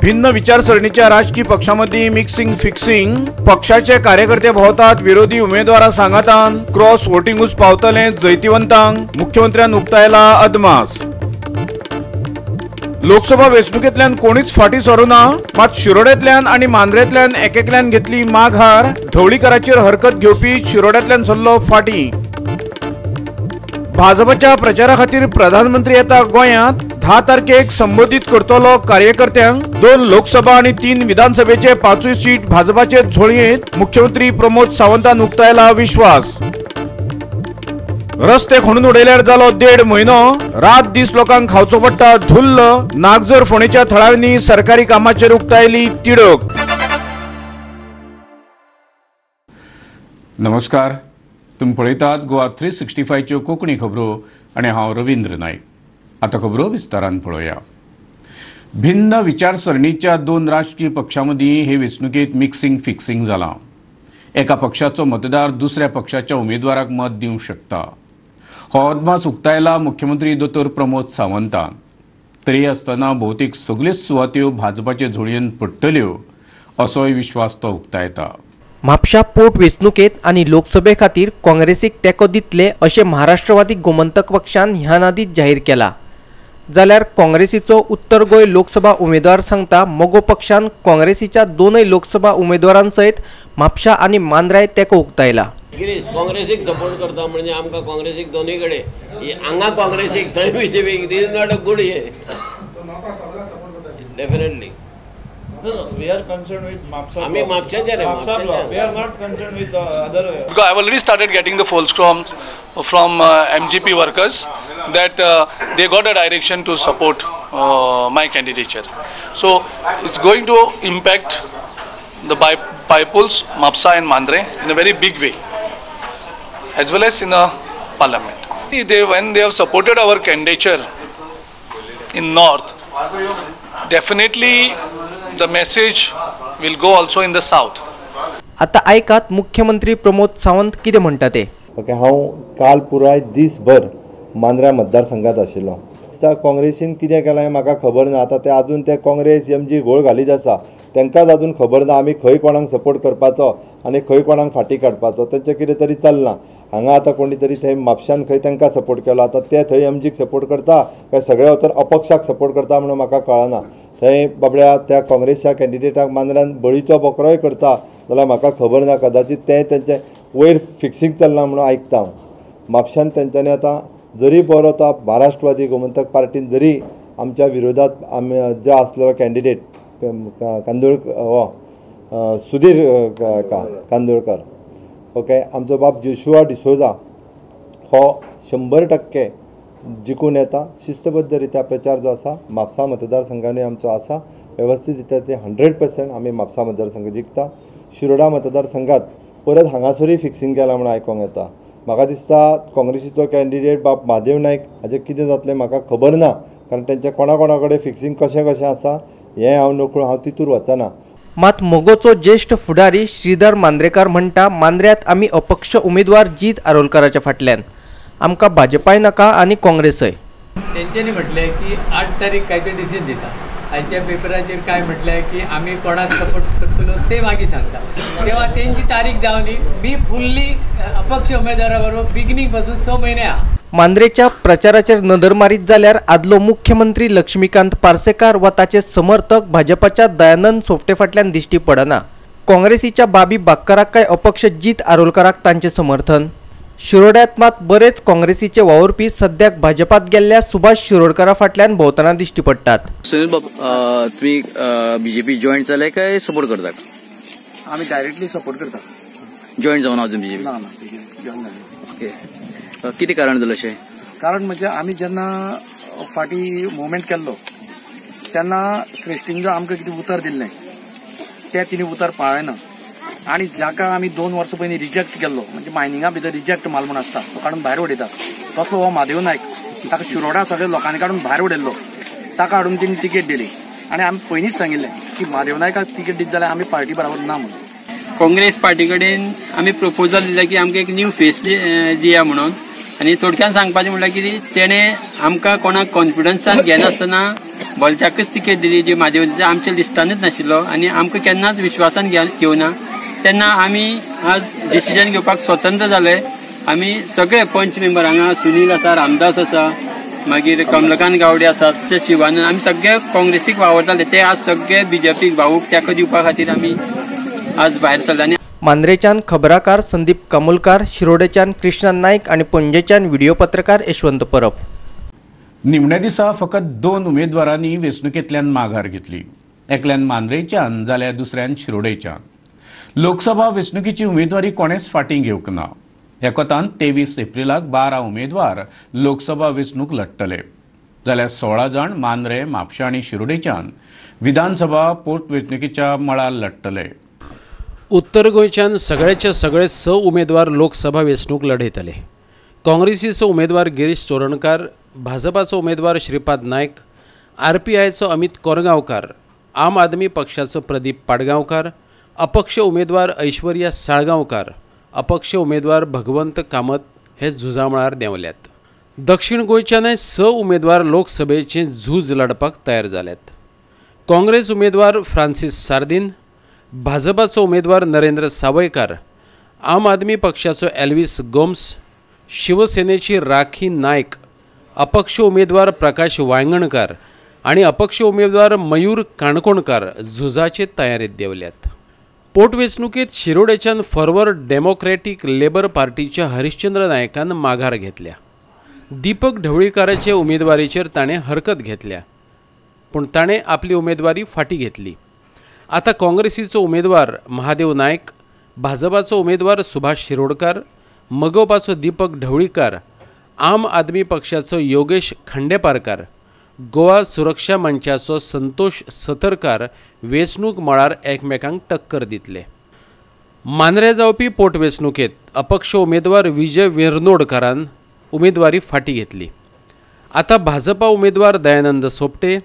भिन्न विचारसरणीच्या राजकीय पक्षांमदीं mixing fixing. पक्षाचे कार्यकर्ते भोंवतात विरोधी उमेदवारा सांगातान. क्रॉस वोटिंगूच पावतलें जैतिवंतांक. मुख्यमंत्र्यान उक्तायला अदमास. लोकसभा वेंचणुकेंतल्यान कोणीच फाटीं सरूना, मात शिरोड्यांतल्यान आनी मांद्रेंतल्यान एकेकल्यान घेतली माघार. ढवळीकाराचेर हरकत घेवपी शिरोड्यांतल्यान सरलो फाटीं. भाजपाच्या प्रचारा खातीर प्रधानमंत्री येता गोंयांत. 10 तारखेक संबोधीत करतलो कार्यकर्त्यांक. 2 लोकसभा आनी 3 विधानसभेचे 5 सीट भाजपाचे झोळयेंत. मुख्यमंत्री प्रमोद सावंतान उक्तायला विश्वास. रस्ते खणून उडयल्यार जालो 1.5 म्हयनो. रात दीस लोकांक खावचो पडटा धुल्ल. नागझर फोंडेच्या थळाव्यांनी सरकारी कामाचेर उक्तायली तिडक. नमस्कार, तुमी पळयतात गोवा 365च्यो कोंकणी खबरो आनी हांव रवींद्र नायक. आतां खबरो विस्तारान पळोवया. भिन्न विचारसरणीच्या 2 राजकीय पक्षां मदीं हे वेंचणुकेंत मिक्सिंग फिक्सिंग जालां. एका पक्षाचो मतदार दुसऱ्या पक्षाच्या उमेदवाराक मत दिवंक शकता. हो अदमास उक्तायला मुख्यमंत्री दोतोर प्रमोद सावंतान. तरी आसतना भोवतेक सगल्योच सुवात्यो भाजपाचे झोळयेन पडटल्यो असोय विश्वास तो उक्तायता. म्हापशा पोट वेंचणुकेंत आनी लोकसभे खातीर काँग्रेसीक तेंको दितले अशें महाराष्ट्रवादी गोमंतक पक्षान ह्यान आदींच जाहीर केला. जाल्यार काँग्रेसीचो उत्तर गोंय लोकसभा उमेदवार सांगता मगो पक्षान काँग्रेसीच्या 2 लोकसभा उमेदवारां सयत म्हापशा आनी मांद्राय तेंको उक्तायला. गिरीश काँग्रेसीक सपोर्ट करता म्हणजे आमकां काँग्रेसीक दोनूय कडेन हांगा काँग्रेसीक थंय बीजेपीक. This is not a good hey. Definitely We are concerned with Mapsa. I mean, Mapsa. We are not concerned with other. Because I have already started getting the false forms from MGP workers that they got a direction to support my candidature. So it's going to impact the bypolls, Mapsa and Mandre in a very big way, as well as in the parliament. When they have supported our candidature in North, definitely the message will go also in the South. आता आयकात मुख्यमंत्री प्रमोद सावंत कितें म्हणटा ते. Okay, हांव काल पुराय दीसभर मांद्र्या मतदारसंघात आशिल्लो. काँग्रेसीन कितें केलां हें म्हाका खबर ना. आतां ते आजून ते काँग्रेस एमजी घोळ घालीत आसा, तांकांच आजून खबर ना आमी खंय कोणाक सपोर्ट करपाचो आनी खंय कोणाक फाटीं काडपाचो. तेंचें कितें तरी चल्लां हांगा. आतां कोणी तरी थंय म्हापशान खंय तांकां सपोर्ट केलो, आतां ते थंय एमजीक सपोर्ट करता काय सगळे वतर अपक्षाक सपोर्ट करता म्हणून म्हाका कळना. थंय बाबड्या त्या काँग्रेसच्या कॅन्डिडेटाक मांद्र्यान बळीचो बोकरोय करता जाल्यार म्हाका खबर ना. कदाचीत तें तेंचें वयर फिक्सिंग चल्लां म्हणून आयकता हांव. म्हापशान तेंच्यांनी आतां जरी बरो तो महाराष्ट्रवादी गोमंतक पार्टीन जरी आमच्या विरोधात आमी जो आसलेलो कॅन्डिडेट कांदोळकर हो सुधीर कांदोळकर, ओके, आमचो बाब जोशुआ डिसोजा हो 100% जिखून येता. शिस्तबद्ध रित्या प्रचार जो आसा म्हापसा मतदारसंघानूय आमचो आसा वेवस्थीत रित्या ते 100% आमी म्हापसा मतदारसंघ जिखता. शिरोडा मतदारसंघात परत हांगासरूय फिक्सिंग केलां म्हणून आयकोंक येता. म्हाका दिसता काँग्रेसीचो कॅन्डिडेट बाब महादेव नायक हाजें कितें जातलें म्हाका खबर ना, कारण तेंचें कोणा कोणा कडेन फिक्सिंग कशें कशें आसा हें हांव नकळो, हांव तितूर वचना. मात मगोचो ज्येश्ठ फुडारी श्रीधर मांद्रेकार म्हणटा मांद्र्यांत आमी अपक्ष उमेदवार जीत आरोलकाराच्या फाटल्यान, आमकां भाजपाय नाका आनी काँग्रेसय. तेंच्यांनी म्हटलें की 8 तारीख काय ते डिसिजन दिता. आयच्या पेपराचेर काय म्हटलें की आमी कोणाक सपोर्ट करतलो ते मागीर सांगता. तेव्हा तेंची तारीख जावनी मी फुल्ली अपक्ष उमेदवारा बरोबर बिगनींग पासून 6 म्हयने आहा. मांद्रेच्या प्रचाराचेर नदर मारीत जाल्यार आदलो मुख्यमंत्री लक्ष्मीकांत पार्सेकार वा ताचे समर्थक भाजपाच्या दयानंद सोपटे फाटल्यान दिश्टी पडना. काँग्रेसीच्या बाबी बाक्कराक काय अपक्ष जीत आरोलकाराक तांचें समर्थन. शिरोड्यांत मात बरेच काँग्रेसीचे वावुरपी सद्याक भाजपात गेल्ल्या सुभाष शिरोडकारा फाटल्यान भोंवतना दिश्टी पडटात. सुनील बाब, तुमी बीजेपी जॉईंट जाले काय सपोर्ट करतात? आमी डायरेक्टली सपोर्ट करता. जॉईंट जावन अजून बीजेपी ना, जॉईन जाले. ओके, कितें कारण जालें अशें? कारण म्हणजे आमी जेन्ना फाटीं मुवमेंट केल्लो तेन्ना श्रेश्ठीन जो आमकां कितें उतर दिल्लें तें तिणें उतर पाळ्ळें ना. आनी जाका आमी 2 वर्सां पयलीं रिजेक्ट केल्लो, म्हणजे मायनिंगा भितर रिजेक्ट माल म्हूण आसता तो काडून भायर उडयतात, तसलो हो महादेव नायक ताका शिरोडा सगळ्या लोकांनी काडून भायर उडयल्लो, ताका हाडून तिणें तिकेट दिली. आनी आमी पयलींच सांगिल्लें की महादेव नायकाक तिकेट दित जाल्यार आमी पार्टी बराबर ना म्हणून. काँग्रेस पार्टी कडेन आमी प्रपोजल दिला की आमकां एक न्यू फेस दिया म्हणून, आनी थोडक्यान सांगपाचें म्हणल्यार कितें, तेणें आमकां कोणाक कॉन्फिडन्सान घेनासतना भलत्याकच तिकेट दिली जी म्हादेव आमच्या लिस्टानूच नाशिल्लो आनी आमकां केन्नाच विश्वासान घेवना. तेन्ना आमी आज डिसिजन घेवपाक स्वतंत्र जाले. आमी सगळे पंच मेंबर हांगा सुनील आसा, रामदास आसा, मागीर कमलकांत गावडे आसा, तशेंच शिवानंद, आमी सगळे काँग्रेसीक वावरताले ते आज सगळे बीजेपीक भाऊक तेंको दिवपा खातीर आमी आज भायर सरले. आनी मांद्रेच्यान खबराकार संदीप कामुलकार, शिरोडेच्यान कृष्णा नायक आनी पणजेच्यान व्हिडिओ पत्रकार यशवंत परब. निमण्या दिसा फकत 2 उमेदवारांनी वेंचणुकेंतल्यान माघार घेतली. एकल्यान मांद्रेच्यान जाल्यार दुसऱ्यान शिरोडेच्यान. लोकसभा वेंचणुकेची उमेदवारी कोणेच फाटीं घेवंक ना. ह्या कोतान 23 एप्रिलाक 12 उमेदवार लोकसभा वेंचणूक लढटले जाल्यार 16 जाण मांद्रे, म्हापशा आनी शिरोडेच्यान विधानसभा पोटवेंचणुकेच्या मळार लढटले. उत्तर गोंयच्यान सगळ्याचे सगळे 6 उमेदवार लोकसभा वेंचणूक लढयतले. काँग्रेसीचो उमेदवार गिरीश चोरणकार, भाजपाचो उमेदवार श्रीपाद नायक, आरपीआयचो अमित कोरगांवकार, आम आदमी पक्षाचो प्रदीप पाडगांवकार, अपक्ष उमेदवार ऐश्वर्या साळगांवकार, अपक्ष उमेदवार भगवंत कामत हे झुजा मळार देंवल्यात. दक्षिण गोंयच्यानय 6 उमेदवार लोकसभेचें झूज लढपाक तयार जाल्यात. काँग्रेस उमेदवार फ्रांसीस सार्दीन, भाजपाचो उमेदवार नरेंद्र सावयकार, आम आदमी पक्षाचो एल्विस गोम्स, शिवसेनेची राखी नायक, अपक्ष उमेदवार प्रकाश वायंगणकार आनी अपक्ष उमेदवार मयूर काणकोणकार झुजाचे तयारेंत देंवल्यात. पोटवेंचणुकेंत शिरोडेच्यान फॉरवर्ड डेमोक्रॅटीक लेबर पार्टीच्या हरिश्चंद्र नायकान माघार घेतल्या. दीपक ढवळीकाराचे उमेदवारीचेर ताणें हरकत घेतल्या, पूण ताणें आपली उमेदवारी फाटीं घेतली. आतां काँग्रेसीचो उमेदवार महादेव नायक, भाजपाचो उमेदवार सुभाष शिरोडकार, मगोपाचो दीपक ढवळीकार, आम आदमी पक्षाचो योगेश खांडेपारकार, गोवा सुरक्षा मंचाचो संतोष सतरकार वेंचणूक मळार एकमेकांक टक्कर दितले. मांद्रे जावपी पोटवेंचणुकेंत अपक्ष उमेदवार विजय वेर्नोडकारान उमेदवारी फाटीं घेतली. आतां भाजपा उमेदवार दयानंद सोपटे,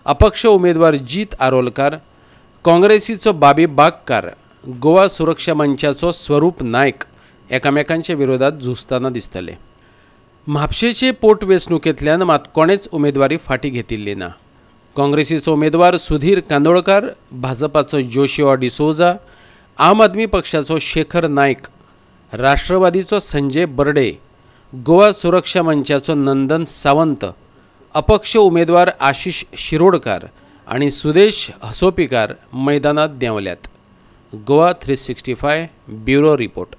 अपक्ष उमेदवार जीत आरोलकार, काँग्रेसीचो बाबी बागकार, गोवा सुरक्षा मंचाचो स्वरूप नायक एकामेकांच्या विरोधात झुजताना दिसतले. म्हापशेचे पोटवेंचणुकेंतल्यान मात कोणेच उमेदवारी फाटीं घेतिल्ली ना. काँग्रेसीचो उमेदवार सुधीर कांदोळकार, भाजपाचो जोशिवा डिसोजा, आम आदमी पक्षाचो शेखर नायक, राष्ट्रवादीचो संजय बर्डे, गोवा सुरक्षा मंचाचो नंदन सावंत, अपक्ष उमेदवार आशिष शिरोडकार आनी सुदेश हसोपीकार मैदानात देंवल्यात. Goa 365 bureau report.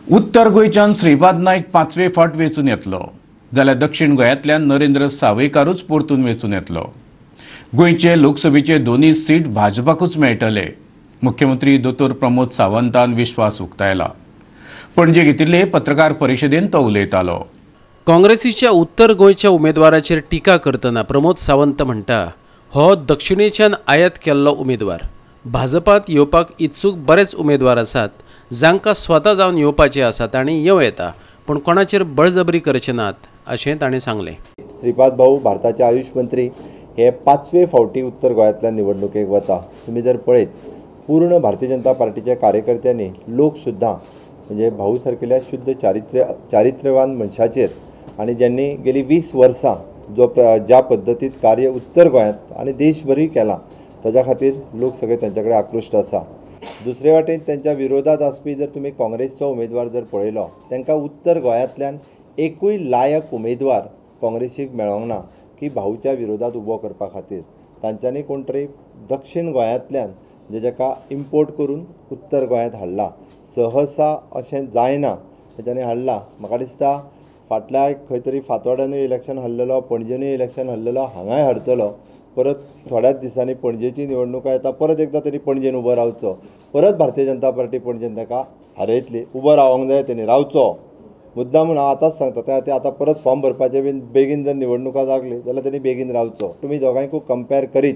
उत्तर गोंयच्यान श्रीपाद नायक 5वे फावट वेंचून येतलो जाल्यार दक्षिण गोंयांतल्यान नरेंद्र सावयकारूच परतून वेंचून येतलो. गोंयचे लोकसभेचे 2 सीट भाजपाकूच मेळटले. मुख्यमंत्री दोतोर प्रमोद सावंतान विश्वास उक्तायला. पणजे घेतिल्ले पत्रकार परिशदेन तो उलयतालो. काँग्रेसीच्या उत्तर गोंयच्या उमेदवाराचेर टिका करतना प्रमोद सावंत म्हणटा, हो दक्षिणेच्यान आयात केल्लो उमेदवार. भाजपात येवपाक इत्सूक बरेच उमेदवार आसात जांकां स्वता जावन येवपाचे आसात आनी येवं येता, पूण कोणाचेर बळजबरी करचे नात अशें ताणें सांगलें. श्रीपाद भाऊ भारताचे आयुष मंत्री हे 5वे फावटी उत्तर गोंयांतल्यान निवडणुकेक वता. तुमी जर पळयत पूर्ण भारतीय जनता पार्टीच्या कार्यकर्त्यांनी लोक सुद्दां म्हणजे भाऊ सारकेल्या शुद्ध चारित्र्यवान मनशाचेर आनी ज्यांनी गेली 20 वर्सां जो ज्या पद्दतीत कार्य उत्तर गोंयांत आनी देशभरूय केलां ताज्या खातीर लोक सगळे तांच्या कडेन आकृश्ट आसा. दुसरे वाटेन तांच्या विरोधात आसपी जर तुमी काँग्रेसचो उमेदवार जर पळयलो तांकां उत्तर गोंयांतल्यान एकूय लायक उमेदवार काँग्रेसीक मेळोंक ना की भाऊच्या विरोधात उबो करपा खातीर. तांच्यांनी कोण तरी दक्षिण गोंयांतल्यान म्हणजे जाका इम्पोर्ट करून उत्तर गोंयांत हाडला, सहसा अशें जायना, तांच्यांनी हाडला. म्हाका दिसता फाटल्या खंय तरी फातोड्यानूय इलेक्शन हरलेलो, पणजेनूय इलेक्शन हरलेलो, हांगाय हरतलो. परत थोड्याच दिसांनी पणजेची निवडणुका येता, परत एकदां तरी पणजेन उबो रावचो, परत भारतीय जनता पार्टी पणजेन ताका हारयतली. उबो रावंक जाय तेणी, रावचो मुद्दा म्हूण हांव आतांच सांगता. त्या खातीर आतां परत फॉर्म भरपाचें बीन बेगीन जर निवडणुका लागली जाल्यार तेणी बेगीन रावचो. तुमी दोगांयकूय कंपेर करीत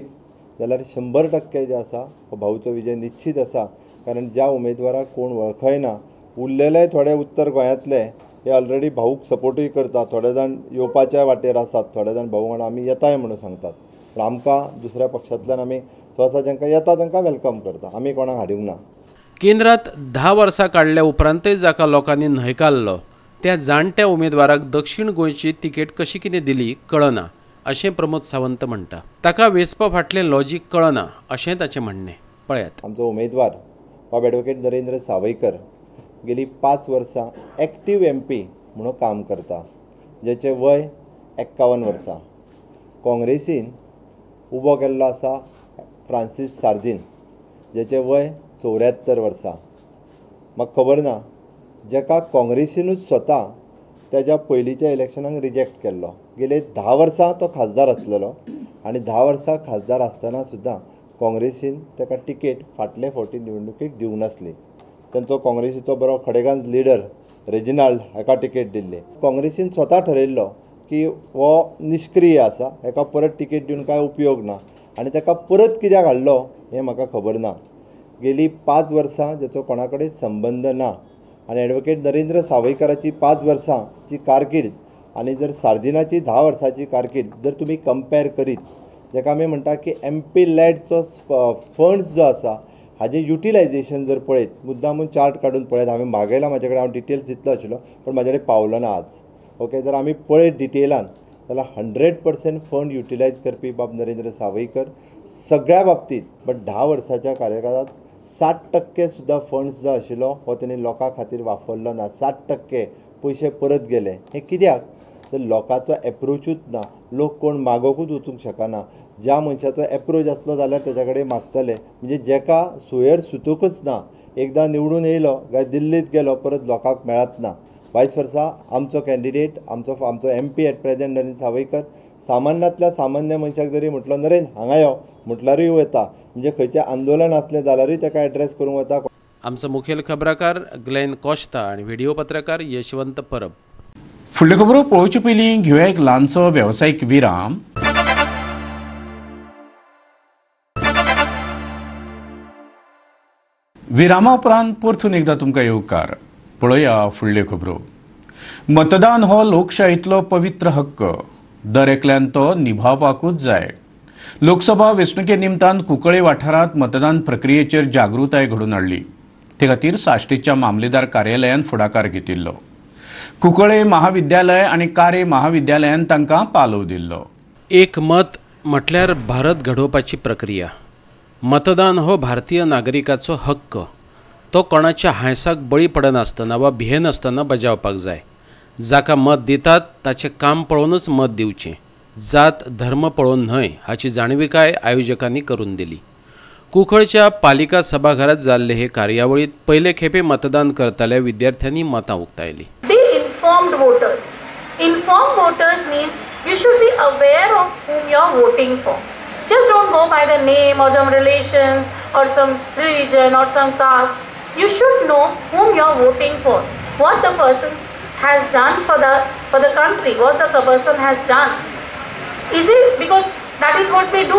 जाल्यार 100% जे आसा हो भाऊचो विजय निश्चीत आसा. कारण ज्या उमेदवाराक कोण वळखयना, उरलेले थोडे उत्तर गोंयांतले हे ऑलरेडी भाऊक सपोर्टूय करता, थोडे जाण येवपाच्या वाटेर आसात, थोडे जाण भाऊ म्हणून आमी येताय म्हणून सांगतात. पूण आमकां दुसऱ्या पक्षांतल्यान आमी स्वता जांकां येता तांकां welcome करता, आमी कोणाक हाडूंक ना. केंद्रात 10 वर्सां काडल्या उपरांतय जाका लोकांनी न्हयकारलो त्या जाणट्या उमेदवाराक दक्षिण गोंयची तिकेट कशी कितें दिली कळना अशें प्रमोद सावंत म्हणटा. ताका वेंचपा फाटलें लॉजीक कळना अशें ताचें म्हणणें. पळयात. आमचो उमेदवार बाब एडवोकेट नरेंद्र सावयकर गेली 5 वर्सां एक्टीव MP म्हणून काम करता, जेचें वय 51 वर्सां. काँग्रेसीन उबो केल्लो आसा फ्रांसीस सार्दीन, जेचें वय 74 वर्सां. म्हाका खबर ना, जेका काँग्रेसीनूच स्वता तेज्या पयलींच्या इलेक्शनाक रिजेक्ट केल्लो. गेले 10 वर्सां तो खासदार आसलेलो आनी 10 वर्सां खासदार आसतना सुद्दां काँग्रेसीन ताका तिकेट फाटले फावटी निवडणुकेक दिवंक नासली. तांचो काँग्रेसीचो बरो खडेगांज लिडर रेजिनाल्ड हाका तिकेट दिल्ली. काँग्रेसीन स्वता ठरयल्लो की हो निश्क्रीय आसा, हाका परत तिकेट दिवन कांय उपयोग ना आनी ताका परत कित्याक हाडलो हें म्हाका खबर ना. गेली 5 वर्सां जेचो कोणा कडेन संबंद ना आनी एडवोकेट नरेंद्र सावयकराची 5 वर्सांची कारकीर्द आनी जर सार्दिनाची 10 वर्सांची कारकीर्द जर तुमी कंपेर करीत, जाका आमी म्हणटा की MP लॅडचो फंड्स जो आसा हाजें युटिलायजेशन जर पळयत, मुद्दामून चार्ट काडून पळयत, हांवें मागयला म्हाजे कडेन, हांव डिटेल्स दितलो आशिल्लो पण म्हाजे कडेन पावलो ना आज. ओके, जर आमी पळयत डिटेलान जाल्यार 100% फंड युटिलायज करपी बाब नरेंद्र सावयकर सगळ्या बाबतींत, बट 10 वर्साच्या कार्यकाळांत 60% सुद्दां फंड्स जो आशिल्लो हो तेणी लोकां खातीर वापरलो ना. 60% पयशे परत गेले. हें कित्याक? तर लोकांचो एप्रोचूच ना, लोक कोण मागोकूच वचूंक शकना. ज्या मनशाचो एप्रोच आसलो जाल्यार तेज्या कडेन मागतले, म्हणजे जेका सुयेर सुतूकच ना, एकदां निवडून येयलो काय दिल्लीत गेलो परत लोकांक मेळत ना. वायस वर्सा आमचो कॅन्डिडेट, आमचो MP at present Narendra Sawaikar सामान्यांतल्या सामान्य मनशाक जरी म्हटलो नरेंद्र हांगा यो म्हटल्यारूय वता, म्हणजे खंयचें आंदोलन आसलें जाल्यारूय ताका एड्रेस करूंक वता. आमचो मुखेल खबराकार ग्लेन कोश्ता आनी व्हिडिओ पत्रकार यशवंत परब. फुडल्यो खबरो पळोवचे पयलीं घेवया एक ल्हानसो वेवसायीक विराम. विरामा उपरांत परतून एकदां तुमकां येवकार. पळोवया फुडल्यो खबरो. मतदान हो लोकशाहीतलो पवित्र हक्क, दर एकल्यान तो निभावपाकूच जाय. लोकसभा वेंचणुके निमतान कुंकळे वाठारांत मतदान प्रक्रियेचेर जागृताय घडोवन हाडली. ते खातीर साश्टीच्या मामलेदार कार्यालयान फुडाकार घेतिल्लो. कुंकळे महाविद्यालय आनी कारे महाविद्यालयान तांकां पालव दिल्लो. एक मत म्हटल्यार भारत घडोवपाची प्रक्रिया. मतदान हो भारतीय नागरिकाचो हक्क. तो कोणाच्या हांयसाक बळी पडनासतना वा भियेनासतना बजावपाक जाय. जाका मत दितात ताचें काम पळोवनच मत दिवचें, जात धर्म पळोवन न्हय हाची जाणविकाय आयोजकांनी करून दिली. कुंकळच्या पालिका सभाघरात जाल्ले हे कार्यावळीत पयले खेपे मतदान करतल्या विद्यार्थ्यांनी मतां उक्तायली. Be informed voters. Informed voters means you should be aware of whom you are voting for. Just don't go by the name or some relations or some religion or some caste. You should know whom you are voting for, what the person has done for the country, what the person has done. Is it because that is what we do.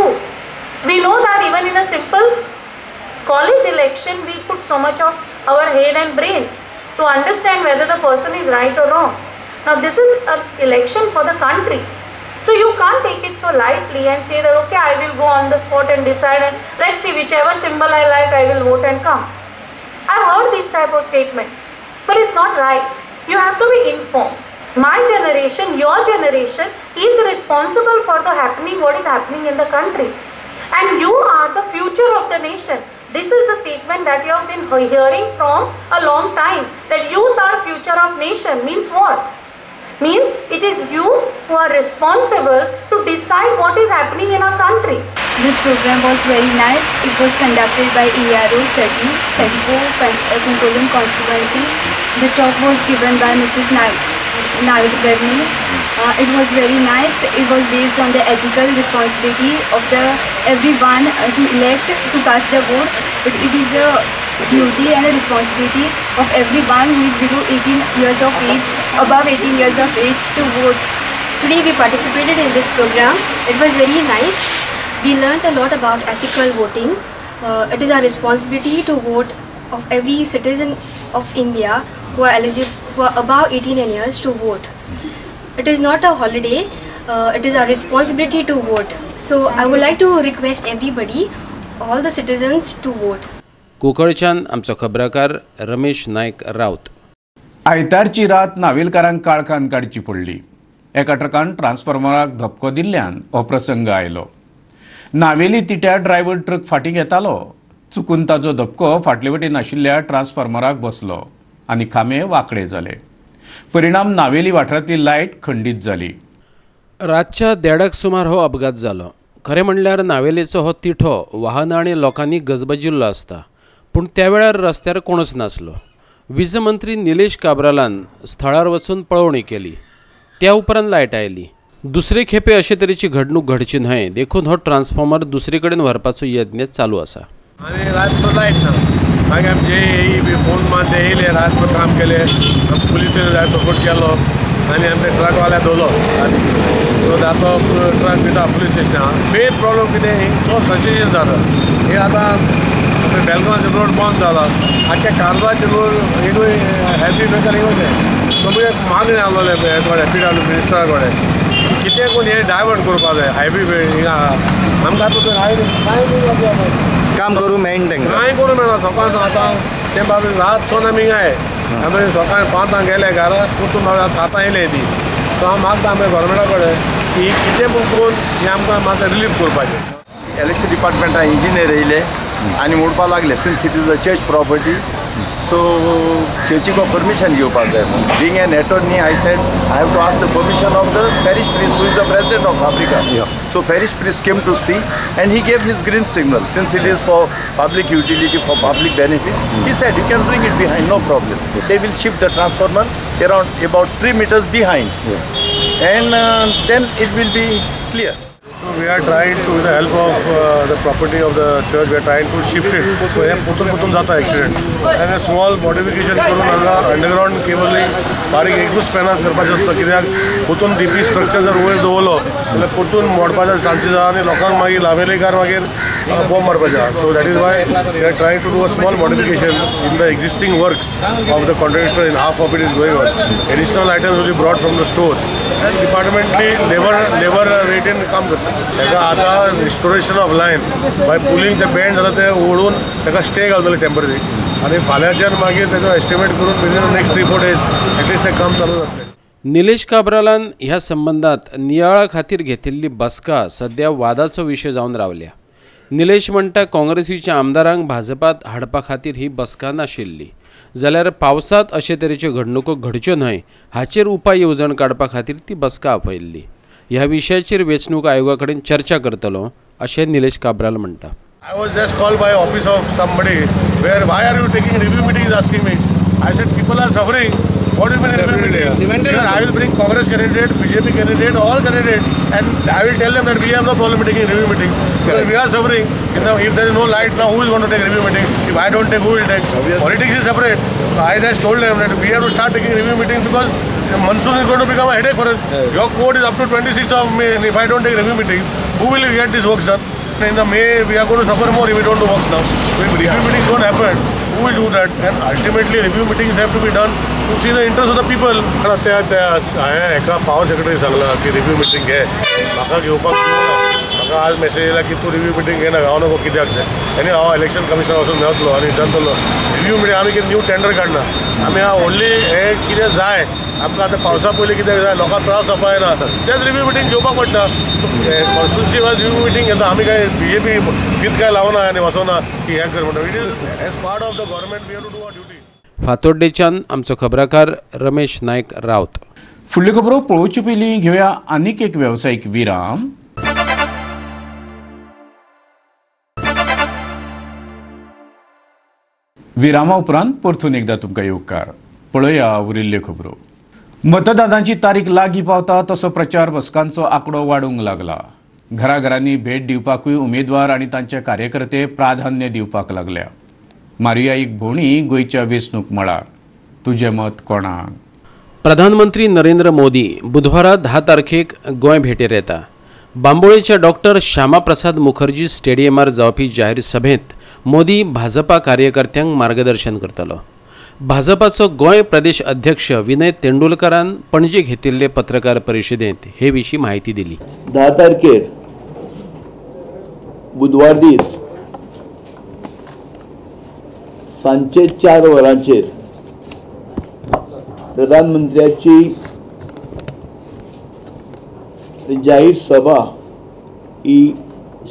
We know that even in a simple college election, we put so much of our head and brains to understand whether the person is right or wrong. Now this is an election for the country. So you can't take it so lightly and say that okay, I will go on the spot and decide and let's see whichever symbol I like, I will vote and come. I've heard these type of statements, but it's not right. You have to be informed. My generation, your generation is responsible for the happening, what is happening in the country. And you are the future of the nation. This is the statement that you have been hearing from a long time, that youth are future of nation. Means what? Means it is you who are responsible to decide what is happening in our country. This program was very nice. It was conducted by ERO 1334 Cuncolim constituency. The talk was given by Mrs. Naggarni. It was very nice. It was based on the ethical responsibility of the everyone to elect, to cast their vote. But it is a duty and a responsibility of everyone who is below 18 years of age, above 18 years of age to vote. Today we participated in this program. It was very nice. We learned a lot about ethical voting. It is our responsibility to vote of every citizen of India who are eligible, who are above 18 years to vote. It is not a holiday, it is our responsibility to vote. So I would like to request everybody, all the citizens to vote. कुंकळच्यान आमचो खबराकार रमेश नायक राउत. आयतारची रात नावेलकारांक काळखान काडची पडली. एका ट्रकान ट्रान्सफॉर्मराक धपको दिल्ल्यान हो प्रसंग आयलो. नावेली तिट्यार ड्रायव्हर ट्रक फाटीं घेतालो. चुकून ताजो धपको फाटले वटेन आशिल्ल्या ट्रान्सफॉर्मराक बसलो आनी खांबे वांकडे जाले. परिणाम नावेली वाठारांतली लायट खंडीत जाली. रातच्या 1:30 सुमार हो अपघात जालो. खरें म्हणल्यार नावेलेचो हो तिठो वाहनां आनी लोकांनी गजबजिल्लो आसता, पूण त्या वेळार रस्त्यार कोणच नासलो. वीज मंत्री निलेश काब्रालान स्थळार वचून पळोवणी केली. त्या उपरांत लायट आयली. दुसरे खेपे अशे तरेची घडणूक घडची न्हय देखून हो ट्रान्सफॉर्मर दुसरे कडेन व्हरपाचो यत्न चालू आसा. आनी रातभर लायट ना. मागीर आमचे ए बी फोन मारून ते येयले, रातभर काम केले, पुलिसेन जाय सपोर्ट केलो आनी आमचे ट्रकवाल्या धरलो. सो आतां ट्रक दिता पुलीस स्टेशनाक. मेन प्रॉब्लम कितें, चड फ्रस्ट्रेशन जाता. हे आतां बेलगांवचे रोड बंद जाला, आख्या कारवारचे रोड एकूय हेल्दी बेकार येवचे. सो एक मागणी आसलोले हे कडेन पी डब्ल्यू मिनिस्टरा कडेन कितें कोण हे डायवर्ट करपा जाय हायवे हिंगा. आमकां आतां हायवे कांय काम करूं मेळना, कांय करूं मेळना. सकाळ आतां ते बाबी रात सोन आमी हिंगा आमी सकाळी 5 गेले घरा, परतून बाबी 7 येयले ती. सो हांव मागता आमच्या गोवोरमेंटा कडेन की कितें पूण करून हें आमकां मातशें रिलीफ करपाचें. इलेक्ट्रिसिटी डिपार्टमेंटा इंजिनियर येयले आनी मोडपाक लागले. Since it is a church property, so चर्चीक permission घेवपाक जाय म्हणून. Being an attorney, I said I have to ask the permission of the parish priest who is the president of Africa. So parish priest came to see and he gave his green signal. Since it is for public utility, for public benefit, he said you can bring it behind, no problem. They will shift the transformer around about 3 meters behind, and then it will be clear. We are trying to, with the help of the property of the church, we are trying to shift it. So हे पुतून पुतून जाता accident. And a small modification करून हांगा underground cabling बारीक एकूच स्पॅनाक करपाचें आसता, कित्याक पुतून DP structure जर वयर दवरलो जाल्यार परतून मोडपाचे चान्सीस आहा आनी लोकांक मागीर लावेलेकार मागीर बॉम्ब मारपाचे आहा. So that is why we are trying to do a small modification in the existing work of the contractor. In half of it is going on. Additional items will be brought from the store. And departmentally labour रेटीन काम करता. ताका आतां restoration of line by pulling ते band जाता ते ओडून ताका स्टे घालतले टेंपररी आनी फाल्यांच्यान मागीर ताजो एस्टिमेट करून within next 3-4 days at least तें काम चालू जातलें. निलेश काब्रालान ह्या संबंदांत नियाळा खातीर घेतिल्ली बसका सद्या वादाचो विशय जावन रावल्या. निलेश म्हणटा काँग्रेसीच्या आमदारांक भाजपात हाडपा खातीर ही बसका नाशिल्ली, जाल्यार पावसांत अशे तरेच्यो घडणुको घडच्यो न्हय हाचेर उपाय येवजण काडपा खातीर ती बसका आपयल्ली. ह्या विशयाचेर वेंचणूक आयोगा कडेन चर्चा करतलो अशें निलेश काब्राल म्हणटा. I was just called by office of somebody where why are you taking review meeting is asking me. I said people are suffering. What do you mean review meeting? I will bring Congress candidate, BJP candidate, all candidates, and I will tell them that we have no problem taking review meeting. Because we are suffering. If there is no light now, who is going to take review meeting? If I don't take, who will take? Politics is separate. So I just told them that we have to start taking review meetings because monsoon is going to become a headache for us. Your court is up to 26th of May, and if I don't take review meetings, who will get these works done? In the May, we are going to suffer more if we don't do works now. If review meetings don't happen, who will do that? And ultimately, review meetings have to be done to see the interest of the people. हांवें एका power secretary सांगलां की review meeting घे, म्हाका घेवपाक दिवना. म्हाका आज मेसेज येयला की तूं रिव्यू मिटींग घेना, हांव नको कित्याक तें. आनी हांव इलेक्शन कमिशनर वचून मेळटलो आनी विचारतलो रिव्यू मिटींग आमी कितें न्यू टेंडर काडना. आमी व्हडली हें कितें जाय आमकां आतां पावसा पयलीं कितें जाय, लोकांक त्रास जावपा जायना, तेच रिव्यू मिटींग घेवपाक पडटा. कॉन्स्टिट्युन्सी वायज रिव्यू मिटींग घेता आमी, काय बीजेपी फीत काय लावना आनी वचना की हें कर म्हणटा. It is as part of the government we have to do our duty. फातोड्डेच्यान आमचो खबराकार रमेश नायक रावत. फुडल्यो खबरो पळोवचे पयलीं घेवया आनीक एक वेवसायीक विराम. विरामा उपरांत परतून एकदा तुमकां येवकार. पळोवया उरिल्ल्यो खबरो. मतदानाची तारीख लागीं पावता तसो प्रचार बसकांचो आंकडो वाडूंक लागला. घराघरांनी भेट दिवपाकूय उमेदवार आनी तांचे कार्यकर्ते प्राधान्य दिवपाक लागल्या. मारुया एक भोंवडी गोंयच्या वेंचणूक मळार. तुजें मत कोणाक? प्रधानमंत्री नरेंद्र मोदी बुधवारा 10 तारखेक गोंय भेटेर येता. बांबोळेच्या डॉक्टर श्यामाप्रसाद मुखर्जी स्टेडियमार जावपी जाहीर सभेंत मोदी भाजपा कार्यकर्त्यांक मार्गदर्शन करतलो. भाजपाचो गोंय प्रदेश अध्यक्ष विनय तेंडुलकरान पणजे घेतिल्ले पत्रकार परिशदेंत हे विशीं म्हायती दिली. 10 तारखेर बुधवार दीस सांजचे 4 वरांचेर प्रधानमंत्र्याची जाहीर सभा ही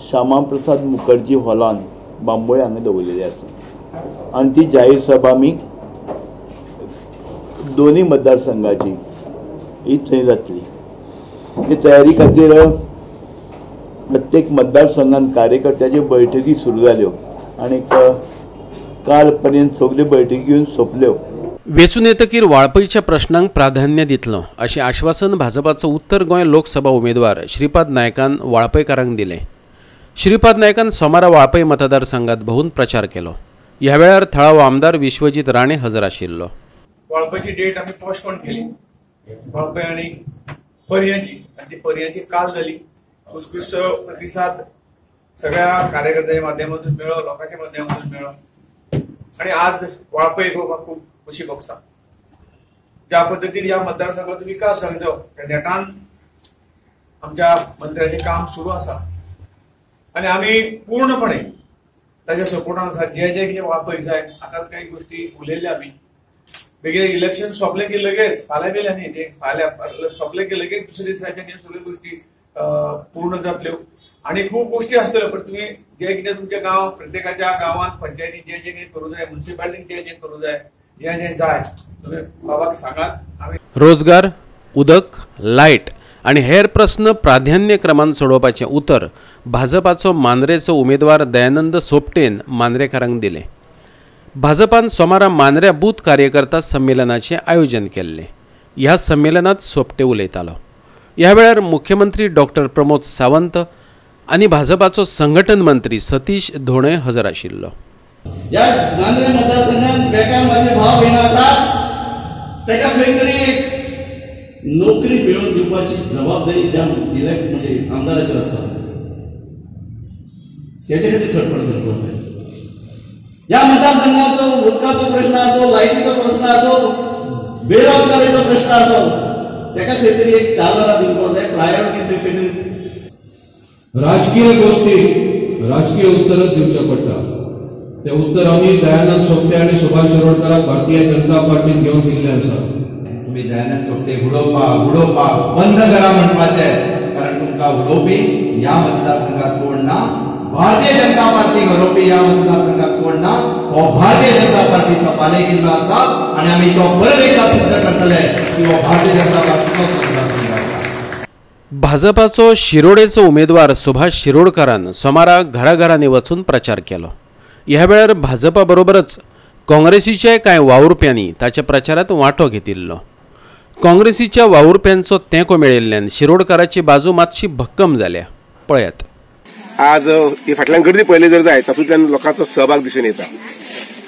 श्यामाप्रसाद मुखर्जी हॉलान बांबोळे हांगा दवरलेली आसा आनी ती जाहीर सभा आमी दोनूय मतदारसंघाची ही थंय जातली. हे तयारी खातीर प्रत्येक मतदारसंघान कार्यकर्त्याच्यो बैठकी सुरू जाल्यो आनी काल पर्यंत सगल्यो बैठकी घेवन सोंपल्यो. वेंचून येतकीर वाळपयच्या प्रश्नांक प्राधान्य दितलो अशें आश्वासन भाजपाचो उत्तर गोंय लोकसभा उमेदवार श्रीपाद नायकान वाळपयकारांक दिलें. श्रीपाद नायकान सोमारा वाळपय मतदारसंघात भोवून प्रचार केलो. ह्या वेळार थळावो आमदार विश्वजीत राणे हजर आशिल्लो. वाळपयची डेट आमी पोस्टपोन केली, वाळपय आनी पर्यांची, आनी ती पर्यांची काल जाली. उत्कृश्ट प्रतिसाद सगळ्या कार्यकर्त्यांच्या माध्यमातून मेळ्ळो, लोकांच्या माध्यमातून मेळ्ळो आनी आज वाळपय खूब खुशी भोगता. ज्या पद्दतीन ह्या मतदारसंघाचो विकास जावचो त्या नेटान आमच्या मंत्र्याचें काम सुरू आसा आनी आमी पूर्णपणे ताच्या सपोर्टान आसा. जे जे कितें वाळपय जाय आतांच काही गोष्टी उलयल्ल्या आमी. बेगीन इलेक्शन सोंपलें की लगेच फाल्यां बेल्या न्ही ते फाल्यां सोंपलें की लगेच दुसऱ्या दिसाच्यान ह्यो सगळ्यो गोष्टी पूर्ण जातल्यो आनी खूब गोष्टी आसतल्यो. पण तुमी जे कितें तुमच्या गांव प्रत्येकाच्या गांवांत पंचायतीन जे जे कितें करूं जाय, म्युनिसिपालिटीन जे जे करूं जाय, जे जे जाय तुमी बाबाक सांगात. आमी रोजगार, उदक, लायट आनी हेर प्रस्न प्राधान्यक्रमान सोडोवपाचें उतर भाजपाचो मांद्रेचो उमेदवार दयानंद सोपटेन मांद्रेकारांक दिलें. भाजपान सोमारा मांद्र्या बूथ कार्यकर्ता संमेलनाचें आयोजन केल्लें. ह्या संमेलनात सोपटे उलयतालो. ह्या वेळार मुख्यमंत्री डॉक्टर प्रमोद सावंत आनी भाजपाचो संघटन मंत्री सतीश धोणे हजर आशिल्लो. ह्या मांद्रे मतदारसंघात बेकार माझे भाव भयण आसात, ताका खंय तरी एक नोकरी मेळोवन दिवपाची जबाबदारी ज्या इलेक्ट म्हणजे आमदाराचेर आसता तेचे खातीर खटपट करचो. ह्या मतदारसंघाचो उदकाचो प्रश्न आसो, लायटीचो प्रश्न आसो, बेरोजगारीचो प्रश्न आसो, ताका खंय तरी एक चालना दिवपाक जाय, प्रायोरिटी खंय तरी. राजकीय गोष्टी राजकीय उत्तरच दिवचें पडटा. ते उत्तर आमी दयानंद सोपटे आनी सुभाष शिरोडकराक भारतीय जनता पार्टीन घेवन दिल्लें आसा. तुमी दयानंद सोपटे उडोवपा उडोवपा बंद करा म्हणपाचें, कारण तुमकां उडोवपी ह्या मतदारसंघात कोण ना, भारतीय जनता पार्टी घडोवपी ह्या मतदारसंघात कोण ना. हो भारतीय जनता पार्टीचो बालेकिल्लो आसा आनी आमी तो परत एकदा सिद्ध करतले की हो भारतीय जनता पार्टीचो मतदारसंघ आसा. भाजपाचो शिरोडेचो उमेदवार सुभाष शिरोडकरान सोमारा घराघरांनी वचून प्रचार केलो. ह्या वेळार भाजपा बरोबरच काँग्रेसीच्या कांय वावुरप्यांनी ताच्या प्रचारात वांटो घेतिल्लो. काँग्रेसीच्या वावुरप्यांचो तेंको मेळिल्ल्यान शिरोडकाराची बाजू मातशी भक्कम जाल्या. पळयात. आज ही फाटल्यान गर्दी पळयली जर जाय तातूंतल्यान लोकांचो सहभाग दिसून येता.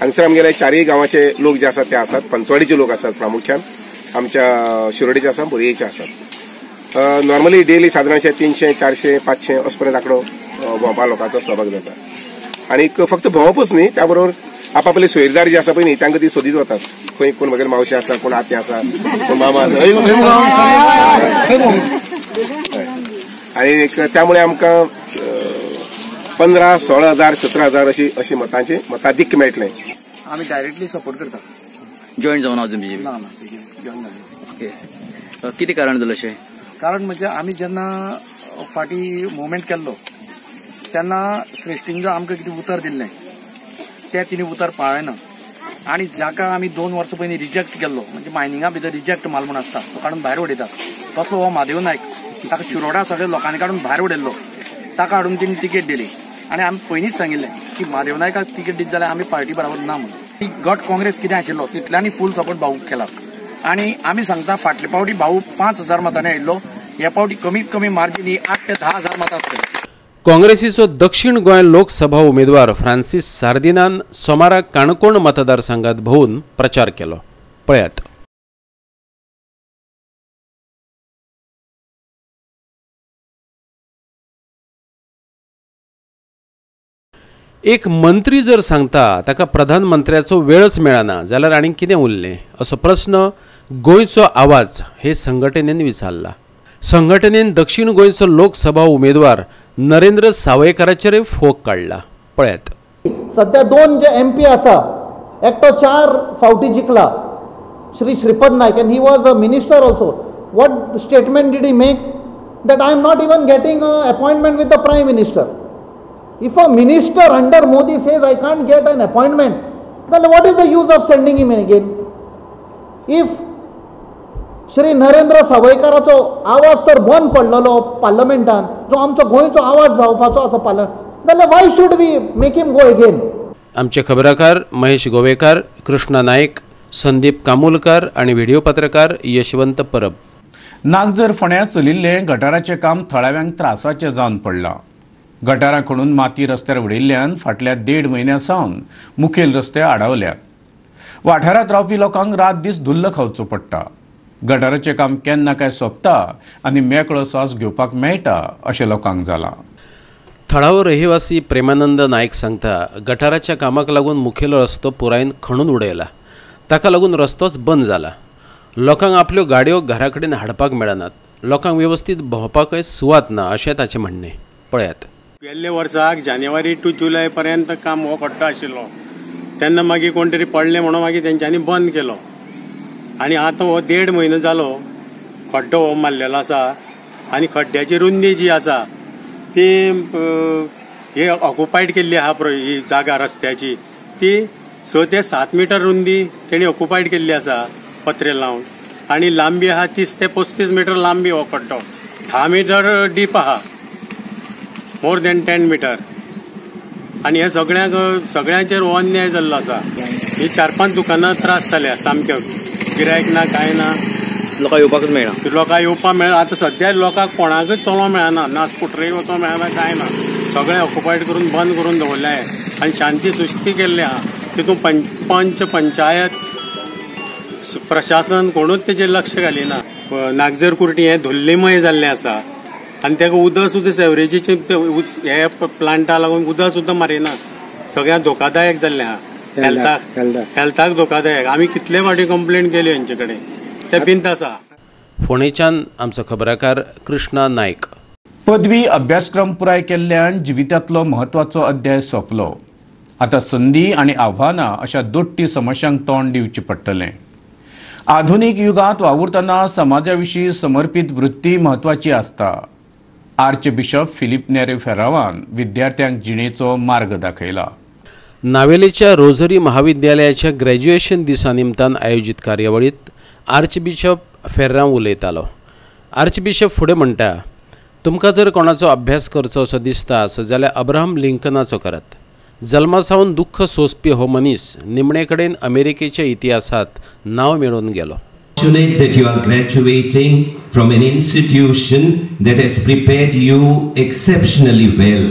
हांगसर आमगेले चारय गांवाचे लोक जे आसात ते आसात, पंचवाडीचे लोक आसात प्रामुख्यान, आमच्या शिरोडेचे आसात, बोरयेचे आसात. नॉर्मली डेली सादारणशे 300, 400, 500 असो पर्यंत आंकडो भोंवपा लोकांचो सहभाग जाता. आनी फक्त भोंवपच न्ही, त्या बरोबर आपापले सोयरदार जे आसा पळय न्ही तांकां ती सोदीत वतात. खंय कोण म्हगेले मावशे आसा, कोण आते आसा, कोण मामा आसा. आनी त्यामुळे आमकां 15, 16 हजार, 17 हजार अशी अशी मतांचे मताधिक्य मेळटलें. आमी डायरेक्टली सपोर्ट करता. जॉईन जावन अजून बीजेपी ना ना जॉईन जालें. ओके, कितें कारण जालें अशें? कारण म्हणजे आमी जेन्ना फाटीं मुवमेंट केल्लो तेन्ना श्रेश्ठीन जो आमकां कितें उतर दिल्लें तें तिणें उतर पाळ्ळें ना आनी जाका आमी 2 वर्सां पयलीं रिजेक्ट केल्लो, म्हणजे मायनिंगा भितर रिजेक्ट माल म्हूण आसता तो काडून भायर उडयतात, तसलो हो म्हादेव नायक ताका शिरोडा सगळ्या लोकांनी काडून भायर उडयल्लो, ताका हाडून तिणें तिकेट दिली. आनी आमी पयलींच सांगिल्लें की म्हादेव नायकाक तिकेट दित जाल्यार आमी पार्टी बराबर ना म्हणून. गट काँग्रेस कितें आशिल्लो तितल्यांनी फूल सपोर्ट भाऊक केला आनी आमी सांगता फाटले फावटी भाऊ 5,000 मतांनी आयिल्लो, हे फावटी कमीत कमी मार्जीन ही 8 ते 10 हजार मतां आसतली. काँग्रेसीचो दक्षिण गोंय लोकसभा उमेदवार फ्रांसीस सार्दिनान सोमारा काणकोण मतदारसंघात भोवून प्रचार केलो. पळयात. एक मंत्री जर सांगता ताका प्रधानमंत्र्याचो वेळच मेळना जाल्यार आनीक कितें उरलें असो प्रस्न गोंयचो आवाज हे संघटनेन विचारला. संघटनेन दक्षिण गोंयचो लोकसभा उमेदवार नरेंद्र सावयकाराचेर फोग काडला. पळयात. सध्या 2 जे एम पी आसा, एकटो 4 फावटी जिखला, Shri Shripad Naik, and he was a minister also. What statement did he make? That I am not even getting an appointment with the Prime Minister. If a minister under Modi says I can't get an appointment, then what is the use of sending him again? If Shri Narendra सावयकाराचो आवाज तर बंद पडलेलो पार्लमेंटान, जो आमचो गोंयचो आवाज जावपाचो आसा पार्लमेंट, जाल्यार why should we make him go again? आमचे खबराकार महेश गोवेकार, कृष्णा नायक, संदीप कामुलकार आनी व्हिडिओ पत्रकार यशवंत परब. नागझर फोंड्या चलिल्लें गटाराचें काम थळाव्यांक त्रासाचें जावन पडलां. गटारां खणून माती रस्त्यार उडयिल्ल्यान फाटल्या 1.5 म्हयन्यां सावन मुखेल रस्ते आडावल्यात. वाठारांत रावपी लोकांक रात दीस धुल्ल खावचो पडटा. गटाराचें काम केन्ना काय सोंपता आनी मेकळो स्वास घेवपाक मेळटा अशें लोकांक जालां. थळावो रहिवासी प्रेमानंद नायक सांगता, गटाराच्या कामाक लागून मुखेल रस्तो पुरायेन खणून उडयला. ताका लागून रस्तोच बंद जाला. लोकांक आपल्यो गाडयो घरा कडेन हाडपाक मेळनात. लोकांक वेवस्थीत भोंवपाकय सुवात ना अशें ताचें म्हणणें. पळयात. गेल्ले वर्साक जानेवारी टू जुलय पर्यंत काम हो खड्डो आशिल्लो. तेन्ना मागीर कोण तरी पडले म्हणून मागीर तेंच्यांनी बंद केलो आनी आतां हो 1.5 म्हयनो जालो खड्डो हो मारलेलो आसा आनी खड्ड्याची रुंदी जी आसा ती हे ऑक्युपायड केल्ली आहा ही जागा रस्त्याची ती 6 ते 7 मिटर रुंदी तेणी ऑक्युपायड केल्ली आसा पत्रे लावन आनी लांबी आहा 30 ते 35 मिटर लांबी हो खड्डो 10 मिटर डीप आहा, मोर दॅन 10 मिटर. आनी हे सगळ्यांक सगळ्यांचेर हो अन्याय जाल्लो आसा. ही 4-5 दुकानां त्रास जाल्या सामके, गिरायक ना कांय ना, लोकांक येवपाकच मेळना, लोकांक येवपाक मेळना. आतां सद्या लोकांक कोणाकच चलोवंक मेळना, ना स्कुटरीक वचोंक मेळना, कांय ना. सगळें ऑक्युपायड करून बंद करून दवरलें आनी शांती सुस्ती केल्ली आहा. तितून पंच पंचायत प्रशासन कोणूच तेजेर लक्ष घालिना. नागझर कुर्टी हें धुल्लीमय जाल्लें आसा आनी ताका उदक सुद्दां सेवरेजीचे हे प्लांटा लागून उदक सुद्दां मारिना. सगळ्यांक धोकादायक जाल्लें आहा, हेल्थाक धोकादायक. आमी कितले फावटी कंप्लेन केली हेंचे कडेन, ते बिंत आसा. फोंडेच्यान आमचो खबराकार कृष्णा नायक. पदवी अभ्यासक्रम पुराय केल्ल्यान जिवितांतलो म्हत्वाचो अध्याय सोंपलो. आतां संदी आनी आव्हानां अशा दोट्टी समस्यांक तोंड दिवचें पडटलें. आधुनीक युगांत वावुरतना समाजा विशीं समर्पीत वृत्ती म्हत्वाची आसता. आर्च बिशप फिलीप नेरी फेरावान विद्यार्थ्यांक जिणेचो मार्ग दाखयला. नावेलीच्या रोझरी महाविद्यालयाच्या ग्रॅज्युएशन दिसा निमतान आयोजीत कार्यावळीत आर्च बिशप फेर्रांव उलयतालो. आर्च बिशप फुडें म्हणटा, तुमकां जर कोणाचो अभ्यास करचो असो दिसता आसत जाल्यार अब्राहम लिंकनाचो करात. जल्मा सावन दुख्ख सोंसपी हो मनीस निमणे कडेन अमेरिकेच्या इतिहासांत नांव मेळोवन गेलो. Fortunate that you are graduating from an institution that has prepared you exceptionally well.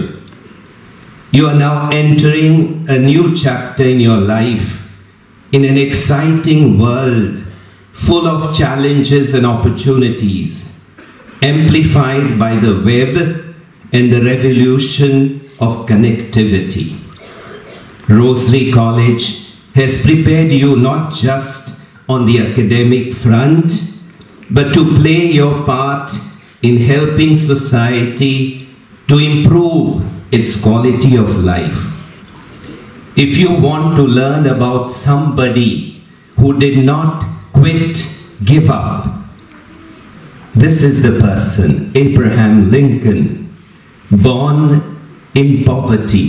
You are now entering a new chapter in your life in an exciting world full of challenges and opportunities, amplified by the web and the revolution of connectivity. Rosary College has prepared you not just on the academic front, but to play your part in helping society to improve its quality of life. If you want to learn about somebody who did not quit, give up, this is the person, Abraham Lincoln, born in poverty.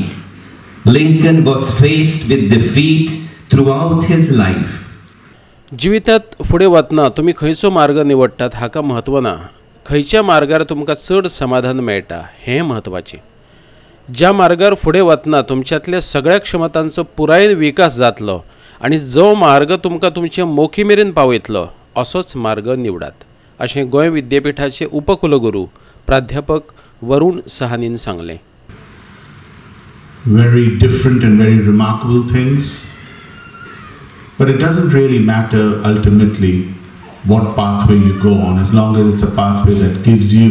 Lincoln was faced with defeat throughout his life. जिवितात फुडें वतना तुमी खंयचो मार्ग निवडटात हाका म्हत्व ना, खंयच्या मार्गार तुमकां चड समाधान मेळटा हें म्हत्वाचें. ज्या मार्गार फुडें वतना तुमच्यांतल्या सगळ्या क्षमतांचो पुरायेन विकास जातलो आनी जो मार्ग तुमकां तुमचे मोखी मेरेन पावयतलो असोच मार्ग निवडात, अशें गोंय विद्यापिठाचे उपकुलगुरू प्राध्यापक वरुण सहानीन सांगलें. Very different and very remarkable things, but it doesn't really matter ultimately what pathway you go on, as long as it's a pathway that gives you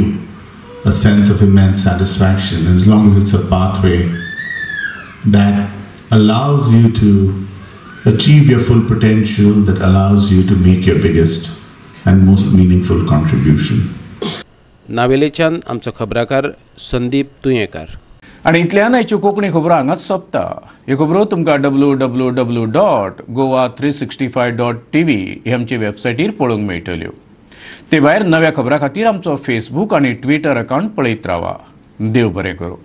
a sense of immense satisfaction, and as long as it's a pathway that allows you to achieve your full potential, that allows you to make your biggest and most meaningful contribution. नावेलेच्यान आमचो खबराकार संदीप तुयेंकार. आनी इतल्यान आयच्यो कोंकणी खबरो हांगाच सोंपता. ह्यो खबरो तुमकां www.goa365.tv हे आमचे वेबसायटीर पळोवंक मेळटल्यो. ते भायर नव्या खबरां खातीर आमचो फेसबूक आनी ट्विटर अकावंट पळयत रावा. देव बरें करूं.